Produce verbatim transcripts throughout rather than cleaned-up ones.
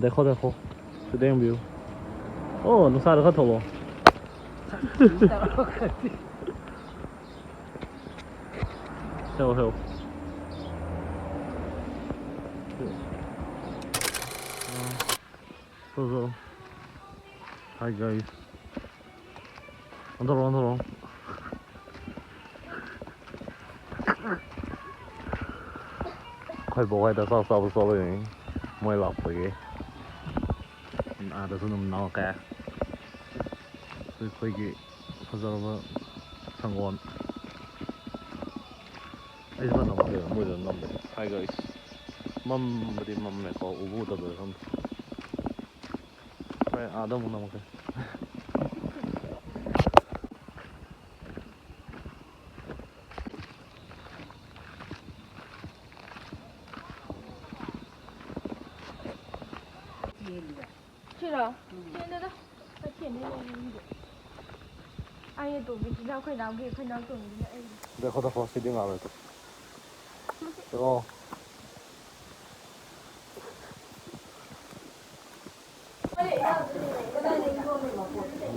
ꯗꯦꯈꯣ, ꯗꯦꯈꯣ꯫ ꯁꯤꯗ ꯌꯦꯡꯕꯤꯌꯨ꯫ ꯑꯣ, ꯅꯨꯡꯁꯥꯗ ꯈꯔ ꯊꯣꯛꯂꯛꯑꯣ꯫ ꯍꯦꯛꯑꯣ, ꯍꯦꯛꯑꯣ꯫ ꯊꯣꯛꯂꯛꯑꯣ꯫ Hi, guys. ꯑꯣꯟꯊꯣꯔꯛꯑꯣ, ꯑꯣꯟꯊꯣꯔꯛꯑꯣ꯫ ꯑꯩꯈꯣꯏ ꯕꯣꯛ ꯍꯣꯏꯗ ꯆꯥꯛ ꯆꯥꯕ ꯆꯠꯂꯨꯏ꯫ ꯃꯣꯏ ꯂꯥꯛꯄꯒꯤ꯫ ꯑꯥꯗꯁꯨ ꯑꯗꯨꯝ ꯅꯥꯎꯔꯛꯀꯦ꯫ ꯑꯩꯈꯣꯏꯒꯤ ꯐꯖꯔꯕ ꯁꯪꯒꯣꯜ꯫ ꯑꯩꯁꯨ ꯈꯔ ꯅꯝꯃꯛꯀꯦ, ꯃꯣꯏꯗ ꯅꯝꯕ꯫ Hi, guys. ꯃꯝꯕꯗꯤ ꯃꯝꯃꯦꯀꯣ, ꯎꯕ ꯎꯗꯕꯗ ꯈꯪꯗꯦ꯫ ꯍꯣꯔꯦꯟ ꯑꯥꯗ ꯑꯃꯨꯛ ꯅꯝꯃꯛꯀꯦ꯫ ꯁꯤꯔꯣ? ꯎꯝ꯫ ꯁꯤꯗ ꯀꯩꯊꯦꯜꯗ ꯂꯩꯔꯤꯗꯣ꯫ ꯑꯩꯅ ꯇꯣꯡꯕꯤꯁꯤꯅ ꯑꯩꯈꯣꯏ ꯏꯅꯥꯎꯒꯤ, ꯑꯩꯈꯣꯏ ꯏꯅꯥꯎ ꯇꯣꯡꯕꯤꯁꯤꯅ ꯑꯩꯒꯤ꯫ ꯗꯦꯈꯣ, ꯗꯦꯈꯣ, ꯁꯤꯗꯤ ꯉꯥꯎꯔꯣꯏ ꯇꯨ꯫ ꯑꯣ꯫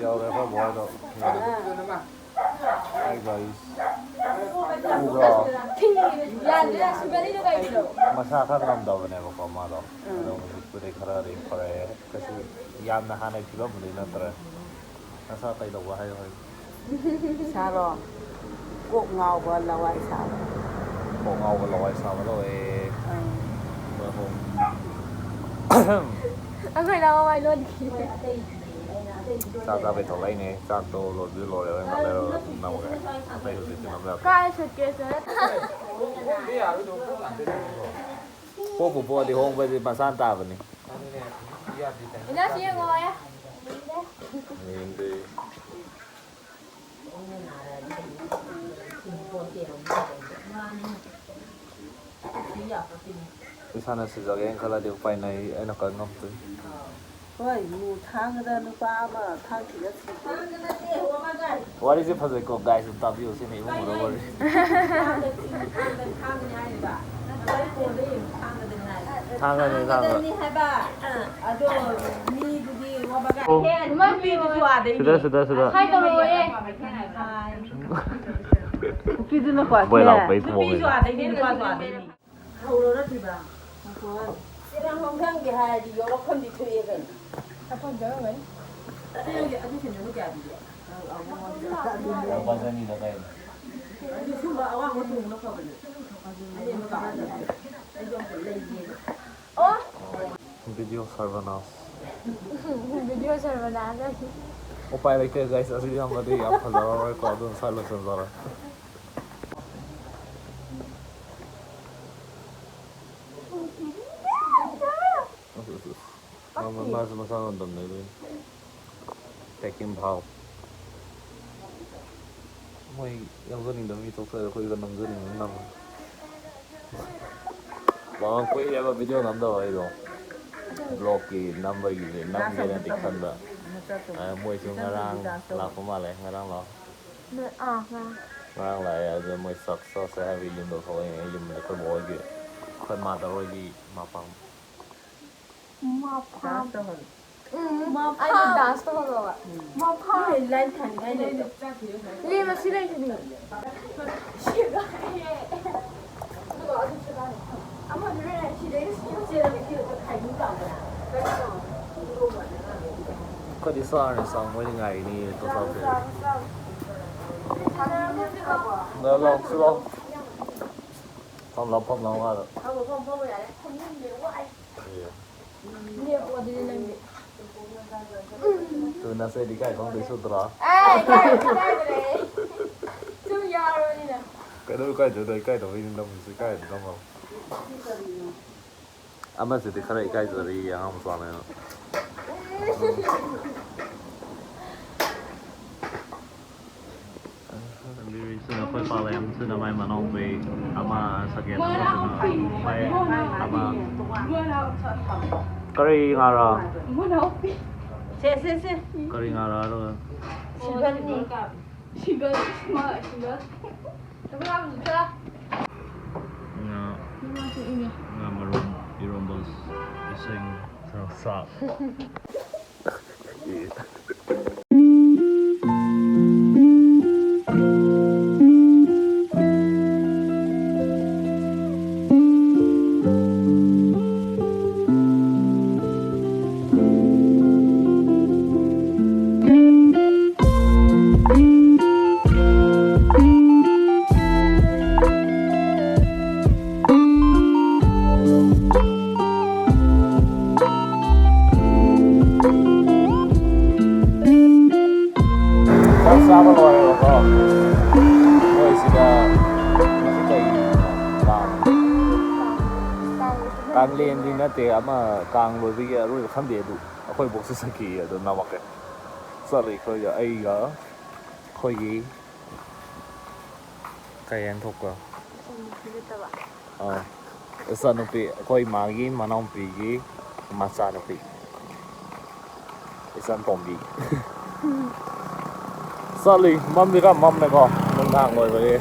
ꯌꯧꯔꯦ ꯑꯩꯈꯣꯏ ꯕꯣꯏꯗꯣ꯫ Hi, guys. ꯎꯕ꯭ꯔꯣ? ꯃꯁꯥ ꯈꯔ ꯉꯝꯗꯕꯅꯦꯕꯀꯣ ꯃꯥꯗꯣ꯫ ꯑꯗꯣ ꯍꯧꯖꯤꯛꯄꯨꯗꯤ ꯈꯔꯗꯤ ꯐꯔꯦ꯫ ꯀꯩꯁꯨ ꯌꯥꯝꯅ ꯍꯥꯟꯅꯒꯤ ꯐꯤꯕꯝꯕꯨꯗꯤ ꯅꯠꯇ꯭ꯔꯦ꯫ ꯅꯁꯥ ꯀꯩꯗꯧꯕ ꯍꯥꯏꯌꯣ ꯍꯥꯏꯌꯣ꯫ ꯏꯁꯥꯔꯣ? ꯀꯣꯛ ꯉꯥꯎꯕ, ꯂꯋꯥꯏ ꯁꯥꯕ꯫ ꯀꯣꯛ ꯉꯥꯎꯕ, ꯂꯋꯥꯏ ꯁꯥꯕ ꯇꯧꯋꯦ꯫ ꯑꯪ꯫ ꯑꯗꯣ ꯑꯩꯈꯣꯏ ꯏꯅꯥꯎ ꯃꯃꯥꯏ ꯂꯣꯟꯈꯤ꯫ ꯆꯥꯛ ꯆꯥꯕꯩ ꯊꯣꯛꯂꯛꯏꯅꯦ꯫ ꯆꯥꯛꯇꯣ ꯂꯣꯏꯕꯨꯗꯤ ꯂꯣꯏꯔꯦ꯫ ꯍꯣꯔꯦꯟ ꯉꯥꯛ ꯂꯩꯔꯒ ꯑꯗꯨꯝ ꯅꯝꯃꯒꯦ꯫ ꯑꯇꯩ ꯍꯧꯖꯤꯛꯇꯤ ꯅꯝ ꯌꯥꯗ꯭ꯔꯦ꯫ ꯀꯥꯏ ꯁꯨꯠꯀꯦꯁꯅꯣ? ꯄꯣꯠꯄꯨ ꯄꯣꯛꯑꯗꯤ ꯍꯣꯡꯕꯁꯦ ꯃꯁꯥꯅ ꯇꯥꯕꯅꯤ꯫ ꯏꯅꯥꯎꯁꯤ ꯌꯦꯡꯉꯣ꯫ ꯌꯦꯡꯗꯦ꯫ ꯏꯁꯥꯅ ꯁꯤꯖꯒꯦꯅ ꯈꯜꯂꯗꯤ ꯎꯄꯥꯏ ꯂꯩ, ꯑꯩꯅ ꯀꯔꯤ ꯉꯝꯗꯣꯏ? ꯍꯣꯏ, ꯊꯥꯡꯒꯗ ꯅꯨꯄꯥ ꯑꯃ ꯊꯥꯡ ꯊꯤꯔ ꯁꯤꯈ꯭ꯔꯦ꯫ ꯋꯥꯔꯤꯁꯦ ꯐꯖꯩꯀꯣ, guys, ꯑꯗꯨꯝ ꯇꯥꯕꯤꯌꯨ, ꯁꯤꯅ ꯏꯃꯨꯡ ꯃꯅꯨꯡ ꯋꯥꯔꯤ꯫ ꯊꯥꯡꯒꯅꯤ, ꯊꯥꯡꯒ꯫ ꯊꯥꯡꯒꯗꯕꯅꯤ ꯍꯥꯏꯕ꯫ ꯑꯗꯣ ꯃꯤꯗꯨꯗꯤ ꯋꯥꯕꯒ꯫ ꯑꯣ꯫ ꯍꯦ, ꯅꯨꯄꯤꯗꯨꯁꯨ ꯑꯥꯗꯩꯅꯤ꯫ ꯁꯤꯗ, ꯁꯤꯗ, ꯁꯤꯗ꯫ ꯍꯥꯏ ꯇꯧꯔꯛꯑꯣꯌꯦ꯫ ꯅꯨꯄꯤꯗꯨꯅꯀꯣ꯫ ꯕꯣꯏ ꯂꯥꯎꯕꯩ ꯅꯨꯄꯤꯁꯨ ꯊꯣꯡꯉꯦ꯫ ꯑꯥꯗꯩꯅꯤ, ꯅꯨꯄꯥꯁꯨ ꯑꯥꯗꯩꯅꯤ꯫ ꯍꯧꯔꯔꯣꯏ ꯄꯤꯕ꯫ ꯆꯦꯔꯪ ꯍꯣꯡꯁꯪꯒꯦ ꯍꯥꯏꯔꯗꯤ ꯌꯧꯔꯛꯐꯝꯗꯤ ꯊꯣꯛꯑꯦ ꯀꯩꯅꯣ꯫ ꯆꯠꯐꯝ ꯆꯠꯂꯝꯒꯅꯤ꯫ ꯑꯗꯨ ꯁꯦꯟꯗꯣꯡꯗꯣ ꯀꯌꯥ ꯄꯤꯒꯦ? ꯂꯨꯄꯥ ꯆꯅꯤꯗ ꯀꯩꯅꯣ? ꯑꯗꯨ ꯁꯨꯝꯕ ꯑꯋꯥꯡꯕ ꯇꯣꯡꯕꯅ ꯐꯕꯅꯦ꯫ ꯑꯅꯦꯝꯕ ꯄꯥꯝꯗꯕꯅꯦ꯫ ꯑꯩꯁꯨ ꯑꯝꯇ ꯂꯩꯒꯦꯅ꯫ ꯑꯣ꯫ ꯚꯤꯗꯤꯑꯣ ꯁꯔꯕꯅꯥꯁ꯫ ꯚꯤꯗꯤꯑꯣ ꯁꯔꯕꯅꯥꯁ ꯍꯥꯏꯁꯤ꯫ ꯎꯄꯥꯏ ꯂꯩꯇꯦ, ꯒꯥꯏꯁ, ꯑꯁꯤ ꯌꯥꯝꯅꯗꯤ ꯌꯥꯝ ꯐꯖꯔꯔꯣꯏꯀꯣ, ꯑꯗꯨꯅ ꯁ꯭ꯋꯥꯏ ꯂꯣꯏꯁꯤꯟꯖꯔꯦ꯫ ꯑꯁ, ꯑꯁ, ꯑꯁ꯫ ꯃꯥ-, ꯃꯥ-, ꯃꯥꯁꯨ ꯃꯁꯥ ꯉꯝꯗꯕꯅꯦ ꯑꯗꯨꯏꯅꯦ꯫ ꯄꯦꯛꯀꯤꯡ ꯐꯥꯎ꯫ ꯃꯣꯏ ꯌꯥꯎꯖꯅꯤꯡꯗꯕ ꯃꯤ ꯊꯣꯛꯂꯛꯑꯦ, ꯑꯩꯈꯣꯏꯒ ꯅꯝꯖꯅꯤꯡꯕ ꯅꯝꯃꯦ꯫ ꯃꯃꯥꯡ ꯀꯨꯏꯔꯦꯕ ꯚꯤꯗꯤꯑꯣ ꯅꯝꯗꯕ ꯑꯩꯗꯣ꯫ ꯕ꯭ꯂꯣꯛꯀꯤ ꯅꯝꯕꯒꯤꯁꯦ ꯅꯝꯒꯦꯅꯗꯤ ꯈꯟꯕ꯫ ꯑ, ꯃꯣꯏꯁꯨ ꯉꯔꯥꯡ ꯂꯥꯛꯄ ꯃꯥꯜꯂꯦ, ꯉꯔꯥꯡ ꯂꯥꯛꯑꯣ꯫ ꯅ-, ꯑꯥ, ꯉꯔꯥꯡ꯫ ꯉꯔꯥꯡ ꯂꯥꯛꯑꯦ, ꯑꯗꯨ ꯃꯣꯏ ꯆꯥꯛ ꯆꯥꯁꯦ ꯍꯥꯏꯕꯒꯤ ꯌꯨꯝꯗ ꯊꯣꯛꯂꯛꯑꯦ꯫ ꯌꯨꯝꯗ ꯑꯩꯈꯣꯏ ꯕꯣꯛ ꯍꯣꯏꯒꯤ, ꯑꯩꯈꯣꯏ ꯃꯥꯗꯔ ꯍꯣꯏꯒꯤ ꯃꯄꯥꯝ꯫ ꯃꯐꯝ꯫ ꯗꯥꯟꯁ ꯇꯧꯍꯜꯂꯨ꯫ ꯎꯝ, ꯃꯐꯝ꯫ ꯑꯩꯅ ꯗꯥꯟꯁ ꯇꯧꯍꯜꯂꯣꯕ꯫ ꯎꯝ꯫ ꯃꯐꯝ꯫ ꯅꯣꯏ ꯂꯥꯏꯟ ꯊꯥꯅꯤꯡꯉꯥꯏ ꯂꯩꯇ꯭ꯔꯣ? ꯂꯦꯝ ꯑꯁꯤ ꯂꯩꯁꯤꯗꯤ꯫ ꯑꯩꯈꯣꯏꯗꯤ ꯆꯥꯔꯅꯤ, ꯆꯥꯛ ꯃꯣꯏꯗꯤ ꯉꯥꯏꯔꯤꯅꯤ, ꯇꯣ ꯆꯥꯎꯁꯦ꯫ ꯂꯥꯛꯑꯣ, ꯂꯥꯛꯑꯣ, ꯁꯤ ꯂꯥꯛꯑꯣ꯫ ꯐꯝ ꯂꯥꯎ, ꯐꯝ ꯂꯥꯎ, ꯉꯥꯗ꯫ ꯐꯝꯃꯣ, ꯐꯝꯃꯣ, ꯐꯝꯃꯣ, ꯌꯥꯔꯦ꯫ ꯐꯝꯅꯤꯡꯗꯦ, ꯋꯥꯏ꯫ ꯂꯦꯞꯄꯣ ꯑꯗꯨꯗꯤ ꯅꯪꯗꯤ꯫ ꯇꯨ ꯅꯁꯦꯗꯤ ꯀꯥꯏ ꯐꯝꯗꯣꯏ ꯁꯨꯠꯇ꯭ꯔꯣ? ꯑꯦ, ꯏꯀꯥꯏ-, ꯏꯀꯥꯏꯗ꯭ꯔꯦ꯫ ꯁꯨꯝ ꯌꯥꯎꯔꯕꯅꯤꯅ꯫ ꯀꯩꯗꯧ ꯏꯀꯥꯏꯗꯣꯏꯅꯣ? ꯏꯀꯥꯏꯗꯕꯩꯅꯤ ꯅꯝꯃꯤꯁꯦ, ꯏꯀꯥꯏꯗ ꯅꯝꯃꯣ꯫ ꯑꯃꯁꯤꯗꯤ ꯈꯔ ꯏꯀꯥꯏꯖꯔꯤ, ꯑꯉꯥꯡ ꯃꯆꯥꯅꯦꯅ꯫ ꯕꯤꯔꯤꯁꯤꯅ ꯑꯩꯈꯣꯏ ꯄꯥꯂꯦꯝꯁꯤꯅ ꯃꯥꯏ ꯃꯅꯥꯎꯄꯤ ꯑꯃ, ꯁꯦꯀꯦꯟ ꯑꯃꯁꯤꯅ ꯃꯥꯏ ꯑꯃ꯫ ꯀꯔꯤ ꯉꯥꯔꯣ? ꯁꯦ, ꯁꯦ, ꯁꯦ꯫ ꯀꯔꯤ ꯉꯥꯔꯣ ꯍꯥꯏꯔꯒ? ꯁꯤꯜꯚꯔꯅꯤ꯫ ꯁꯤꯡꯒꯜ, ꯃꯥ ꯁꯤꯡꯒꯜ꯫ ꯉꯥ, ꯉꯥ ꯃꯔꯨꯝ ꯏꯔꯣꯝꯕ꯫ ꯆꯥꯛ꯫ ꯆꯥꯛ ꯆꯥꯕ ꯂꯣꯏꯔꯦꯕꯀꯣ꯫ ꯑꯩꯈꯣꯏ ꯁꯤꯗ ꯉꯁꯤ ꯀꯩ ꯀꯥꯡ? ꯀꯥꯡꯂꯦꯟꯗꯤ ꯅꯠꯇꯦ, ꯑꯃ ꯀꯥꯡ ꯂꯣꯏꯕꯒꯤ ꯑꯔꯣꯏꯕ ꯈꯪꯗꯦ, ꯑꯗꯨ ꯑꯩꯈꯣꯏ ꯕꯣꯛꯁꯨ ꯆꯠꯈꯤ, ꯑꯗꯨ ꯅꯝꯃꯛꯀꯦ꯫ ꯆꯠꯂꯤ ꯑꯩꯈꯣꯏꯒ, ꯑꯩꯒ ꯑꯩꯈꯣꯏꯒꯤ ꯀꯩ ꯍꯥꯏꯅ ꯊꯣꯛꯄ? ꯑꯥ, ꯏꯆꯥꯅꯨꯄꯤ, ꯑꯩꯈꯣꯏ ꯏꯃꯥꯒꯤ ꯃꯅꯥꯎꯅꯨꯄꯤꯒꯤ ꯃꯆꯥꯅꯨꯄꯤ, ꯏꯆꯟ ꯇꯣꯝꯕꯤ꯫ ꯆꯠꯂꯤ, ꯃꯝꯗꯤ ꯈꯔ ꯃꯝꯃꯦꯀꯣ, ꯅꯨꯡꯗꯥꯡ ꯑꯣꯏꯕꯒꯤ꯫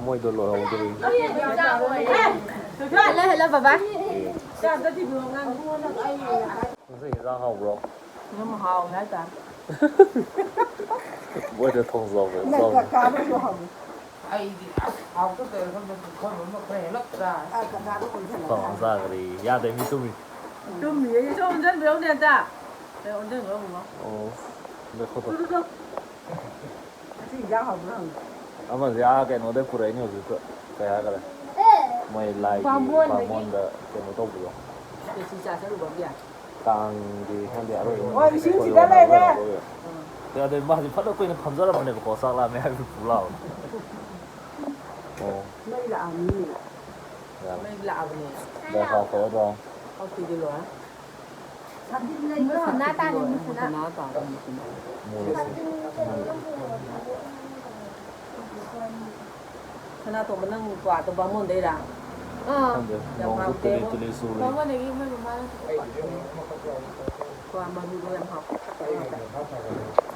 ꯃꯣꯏꯗꯣ ꯂꯣꯏꯍꯧꯗꯣꯔꯤ꯫ ꯍꯜꯂꯣ, ꯍꯜꯂꯣ, ꯕꯕꯥ꯫ ꯉꯁꯤ ꯍꯤꯟꯖꯥꯡ ꯍꯥꯎꯕ꯭ꯔꯣ? ꯑꯗꯨꯝ ꯍꯥꯎꯋꯦ ꯍꯥꯏꯇꯥꯔꯦ꯫ ꯃꯣꯏꯗ ꯊꯣꯡꯖꯥꯎꯕ ꯅꯪ ꯆꯥꯎꯕ꯫ ꯀꯀꯥꯗꯁꯨ ꯍꯪꯉꯨ꯫ ꯑꯩꯗꯤ ꯑꯁ ꯍꯥꯎꯇ ꯇꯧꯔꯦ ꯈꯪꯗꯦ, ꯄꯨꯈꯝ ꯑꯃ ꯈꯔ ꯍꯦꯜꯂꯞ ꯆꯥꯔꯦ꯫ ꯑ, ꯀꯀꯥꯗ ꯑꯣꯟꯁꯤꯜꯂꯒ ꯄꯨꯈꯝ ꯑꯃ ꯍꯥꯏ꯫ ꯆꯥꯈ꯭ꯔꯦ꯫ ꯌꯥꯗꯦ, ꯃꯤ ꯇꯨꯝꯃꯤ꯫ ꯇꯨꯝꯃꯤꯌꯦ, ꯁꯣꯝ ꯑꯣꯟꯁꯤꯟꯕꯤꯔꯧꯅꯦ ꯑꯝꯇ꯫ ꯑꯦ, ꯑꯣꯟꯁꯤꯟꯈ꯭ꯔꯣ, ꯑꯃꯨꯛ꯫ ꯑꯣ, ꯂꯩꯈꯣ꯫ Two, two, two. ꯉꯁꯤ ꯏꯟꯖꯥꯡ ꯍꯥꯎꯕ꯭ꯔꯥ ꯍꯪꯉꯨ꯫ ꯑꯃꯁꯦ ꯑꯥ ꯀꯩꯅꯣꯗꯩ ꯄꯨꯔꯛꯏꯅꯦ ꯍꯧꯖꯤꯛꯇ꯫ ꯀꯩ ꯍꯥꯏꯈꯔꯦ? ꯃꯣꯏ ꯂꯥꯏꯒꯤ ꯕꯥꯃꯣꯟꯗꯒꯤ꯫ ꯕꯥꯃꯣꯟꯗ ꯀꯩꯅꯣ ꯇꯧꯕꯗꯣ꯫ ꯈꯦꯆꯤ ꯆꯥ ꯆꯠꯂꯨꯕꯒꯤ꯫ ꯀꯥꯡꯒꯤ ꯈꯪꯗꯦ, ꯑꯔꯣꯏꯕ ꯍꯣꯏ, ꯅꯨꯃꯤꯠ ꯏꯁꯤꯡ ꯁꯤꯗ ꯂꯩꯔꯦ꯫ ꯑꯗꯩ ꯃꯥꯁꯦ ꯐꯅ ꯀꯨꯏꯅ ꯐꯝꯖꯔꯝꯕꯅꯦꯕꯀꯣ, ꯆꯥꯛ ꯂꯥꯝꯃꯦ ꯍꯥꯏꯕꯗꯨ ꯄꯨ ꯂꯥꯛꯑꯣꯅ꯫ ꯑꯣ꯫ ꯃꯩ ꯂꯥꯛꯑꯝꯅꯤ꯫ ꯌꯥꯔꯦ꯫ ꯃꯩ ꯂꯥꯛꯑꯕꯅꯦ꯫ Dry fry ꯇꯧꯔꯗ꯭ꯔꯣ? ꯑꯣ, ꯁꯤꯗꯤ ꯂꯣꯏꯔꯦ꯫ ꯃꯨꯁꯅꯥ ꯇꯥꯔꯦ, ꯃꯨꯁꯅꯥ꯫ ꯃꯨꯁꯅꯥ ꯇꯥꯔꯦ, ꯃꯨꯁꯅꯥ꯫ ꯃꯨꯜꯂꯁꯤ꯫ ꯁꯅꯥꯇꯣꯝꯕ, ꯅꯪ ꯀ꯭ꯋꯥꯗꯣ ꯕꯥꯃꯣꯟꯗꯩꯔꯥ? ꯑꯥ꯫ ꯈꯪꯗꯦ, ꯌꯥꯝ ꯅꯣꯡꯁꯨ ꯍꯥꯎꯇꯦꯕꯣ꯫ ꯇꯨꯂꯤ ꯇꯨꯂꯤ ꯆꯨꯔꯤ꯫ ꯕꯥꯃꯣꯟꯗꯒꯤ ꯃꯣꯏ ꯃꯃꯥꯅ ꯄꯨꯔꯛꯄ꯫ ꯀ꯭ꯋꯥ ꯃꯔꯨꯗꯣ ꯌꯥꯝ ꯍꯥꯎꯇꯦ꯫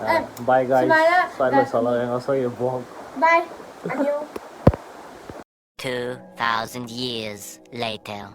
ꯑꯦ, bye guys꯫ ꯁꯨꯃꯥꯏꯅ ꯁ꯭ꯋꯥꯏ ꯂꯣꯏꯁꯜꯂꯒꯦ ꯉꯁꯤꯒꯤ vlog꯫ Bye꯫ ꯑꯅꯤꯌꯨ꯫ Two thousand years later.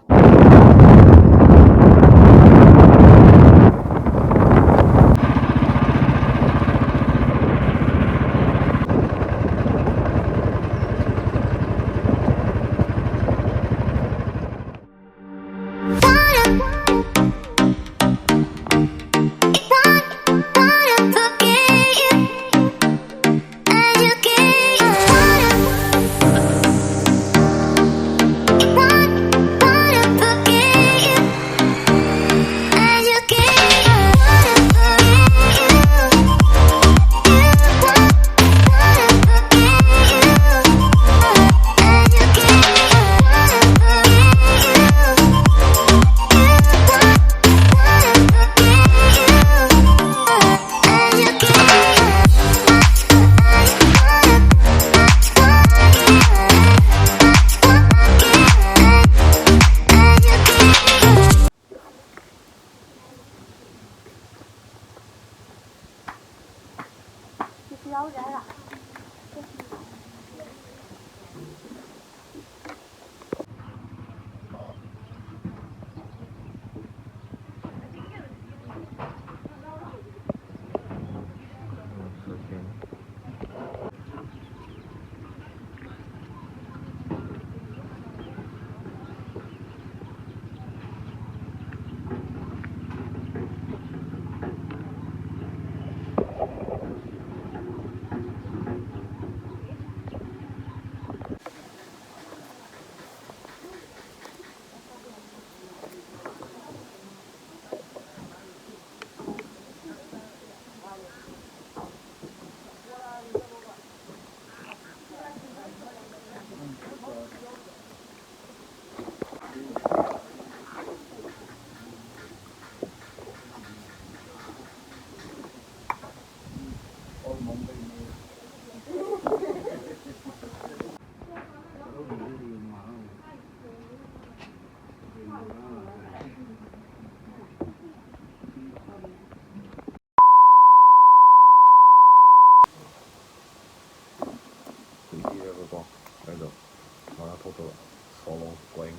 ꯌꯥꯎꯗꯦ ꯍꯥꯏꯔꯣ? ꯀꯨꯏꯔꯦꯕꯀꯣ ꯑꯩꯗꯣ ꯃꯔꯥ ꯊꯣꯛꯇꯕ, solo going꯫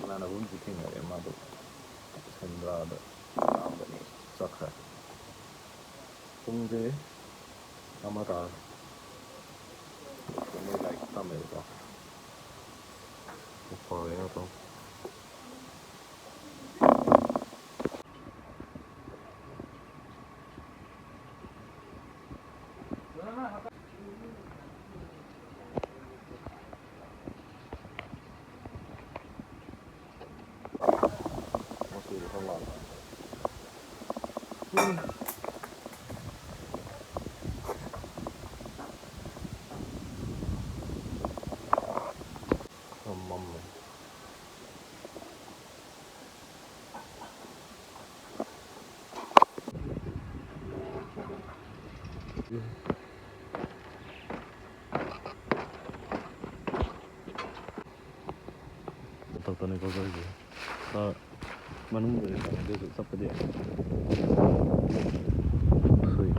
ꯏꯃꯥꯟꯅꯕ ꯑꯃꯁꯨ ꯊꯦꯡꯅꯔꯦ, ꯃꯥꯗꯣ ꯁꯦꯟꯗ꯭ꯔꯥꯗ ꯂꯥꯛꯑꯝꯕꯅꯤ, ꯆꯠꯈ꯭ꯔꯦ꯫ ꯄꯨꯡꯁꯦ ꯑꯃ ꯇꯥꯔꯦ꯫ ꯃꯣꯏ ꯂꯥꯏꯔꯤꯛ ꯇꯝꯃꯦꯕꯀꯣ꯫ ꯐꯔꯦ ꯑꯗꯨꯝ꯫ ꯈꯔ ꯃꯝꯃꯦ꯫ ꯇꯧꯔꯛꯀꯅꯤꯀꯣ ꯑꯩꯈꯣꯏꯒꯤ꯫ ꯈꯔ ꯃꯅꯨꯡꯗꯗꯤ ꯆꯪꯉꯦ, ꯑꯗꯨꯁꯨ ꯆꯠꯄꯗꯤ ꯌꯥꯏ꯫ ꯁꯨꯏ꯫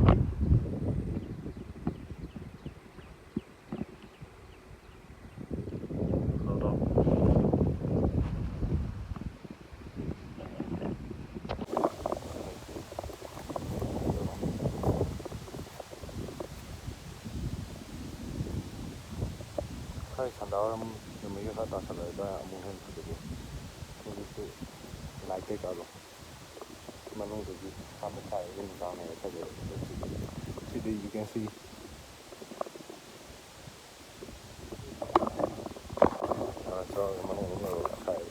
ꯂꯧꯔꯣ꯫ ꯈꯔ ꯁꯟꯗꯥꯋꯥꯏꯔꯝ ꯅꯨꯃꯤꯠꯀ ꯈꯔ ꯇꯥꯁꯜꯂꯛꯑꯒ ꯑꯃꯨꯛ ꯍꯦꯟꯅ ꯐꯖꯩ꯫ ꯍꯧꯖꯤꯛꯇꯤ light ꯀꯩꯀꯥꯗꯣ ꯃꯅꯨꯡꯗꯒꯤ ꯍꯥꯟꯅ ꯁꯥꯏ, ꯅꯨꯡꯗꯥꯡ ꯍꯦꯟꯅ ꯐꯖꯩ꯫ ꯁꯤꯗꯤ you can see꯫ ꯍꯥꯟꯅ ꯆꯪꯉꯒ ꯃꯅꯨꯡ ꯑꯗꯨꯝ ꯌꯧꯔꯒ ꯁꯥꯏ꯫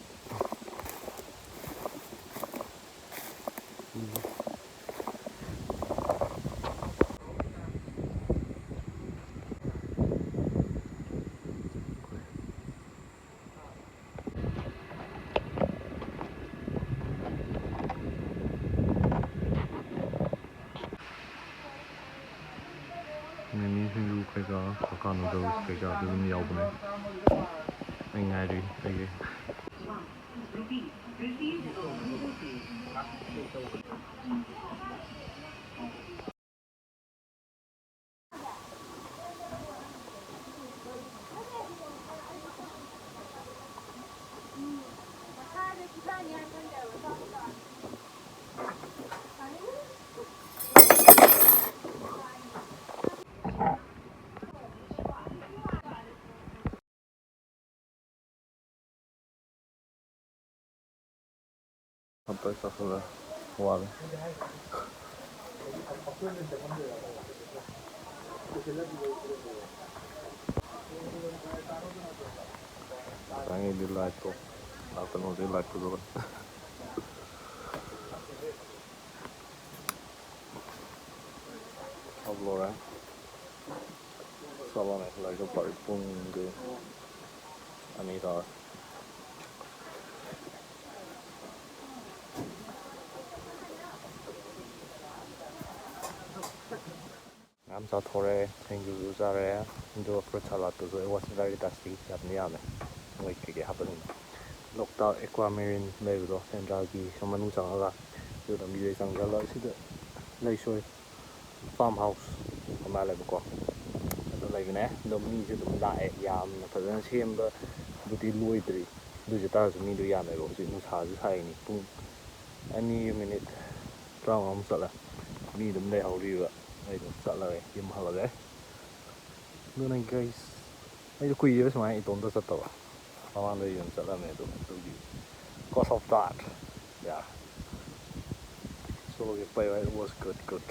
ꯎꯝ꯫ ꯅꯨꯗꯜꯁ ꯀꯩꯀꯥꯗꯨ ꯑꯗꯨꯝ ꯌꯥꯎꯕꯅꯦ꯫ ꯑꯩ ꯉꯥꯏꯔꯤ ꯑꯩꯒꯤ꯫ ꯑꯝꯇ ꯆꯥꯁꯤꯜꯂꯦ꯫ ꯋꯥꯔꯦ꯫ ꯉꯁꯥꯏꯉꯩꯗꯤ ꯂꯥꯏꯠꯇꯣ, ꯀꯩꯅꯣꯗꯤ ꯂꯥꯏꯠ ꯐꯖꯕ꯫ ꯍꯥꯞ ꯂꯣꯏꯔꯦ꯫ ꯆꯠꯂꯣꯅꯦ, ꯂꯥꯏꯔꯤꯛ ꯄꯥꯔꯤ ꯄꯨꯡꯗꯤ ꯑꯅꯤ ꯇꯥꯔꯦ꯫ ꯃꯌꯥꯝ ꯆꯥꯊꯣꯔꯦ, ꯁꯤꯡꯖꯨꯁꯨ ꯆꯥꯔꯦ, ꯑꯗꯨꯒ fruit ꯁꯂꯥꯗꯇꯨꯁꯨ꯫ It was very tasty, ꯌꯥꯝꯗꯤ ꯌꯥꯝꯃꯦ ꯃꯣꯏ ꯀꯩꯀꯩ ꯍꯥꯞꯄꯁꯤꯡꯗꯣ꯫ ꯂꯣꯛꯇꯥꯛ ꯑꯦꯀ꯭ꯋꯥ ꯃꯦꯔꯤꯟ ꯂꯩꯕꯗꯣ, ꯁꯦꯟꯗ꯭ꯔꯥꯒꯤ ꯁꯣꯝ ꯃꯅꯨꯡ ꯆꯪꯉꯒ, ꯑꯗꯨ ꯂꯝꯕꯤꯗꯩ ꯆꯪꯁꯤꯜꯂ ꯁꯤꯗ ꯂꯩꯁꯣꯏ ꯐꯥꯔꯝ ꯍꯥꯎꯁ ꯑꯃ ꯂꯩꯕꯀꯣ, ꯑꯗꯨ ꯂꯩꯕꯅꯦ꯫ ꯑꯗꯣ ꯃꯤꯁꯨ ꯑꯗꯨꯝ ꯂꯥꯛꯑꯦ, ꯌꯥꯝꯅ ꯐꯖꯅ ꯁꯦꯝꯕꯕꯨꯗꯤ ꯂꯣꯏꯗ꯭ꯔꯤ, ꯑꯗꯨ ꯑꯣꯏꯖ ꯇꯥꯔꯁꯨ ꯃꯤꯗꯣ ꯌꯥꯝꯃꯦꯕ꯫ ꯍꯧꯖꯤꯛ ꯅꯨꯡꯁꯥꯁꯨ ꯁꯥꯏꯅꯤ, ꯄꯨꯡ ꯑꯅꯤꯒ ꯃꯤꯅꯤꯠ ꯇꯔꯥꯃꯉꯥꯃꯨꯛ ꯆꯠꯂꯦ꯫ ꯃꯤ ꯑꯗꯨꯝ ꯂꯩꯍꯧꯔꯤꯕ꯫ ꯑꯩ ꯑꯗꯨꯝ ꯆꯠꯂꯒꯦ, ꯌꯨꯝ ꯍꯜꯂꯒꯦ꯫ ꯑꯗꯨꯅ ꯒꯥꯏꯁ, ꯑꯩꯁꯨ ꯀꯨꯏꯔꯦꯕ ꯁꯨꯃꯥꯏꯅ ꯏꯇꯣꯝꯇ ꯆꯠꯇꯕ꯫ ꯃꯃꯥꯡꯗ ꯑꯩ ꯑꯗꯨꯝ ꯆꯠꯂꯝꯃꯦ, ꯑꯗꯨ ꯑꯗꯨꯒꯤ cause of that, yeah꯫ So, it was good, good꯫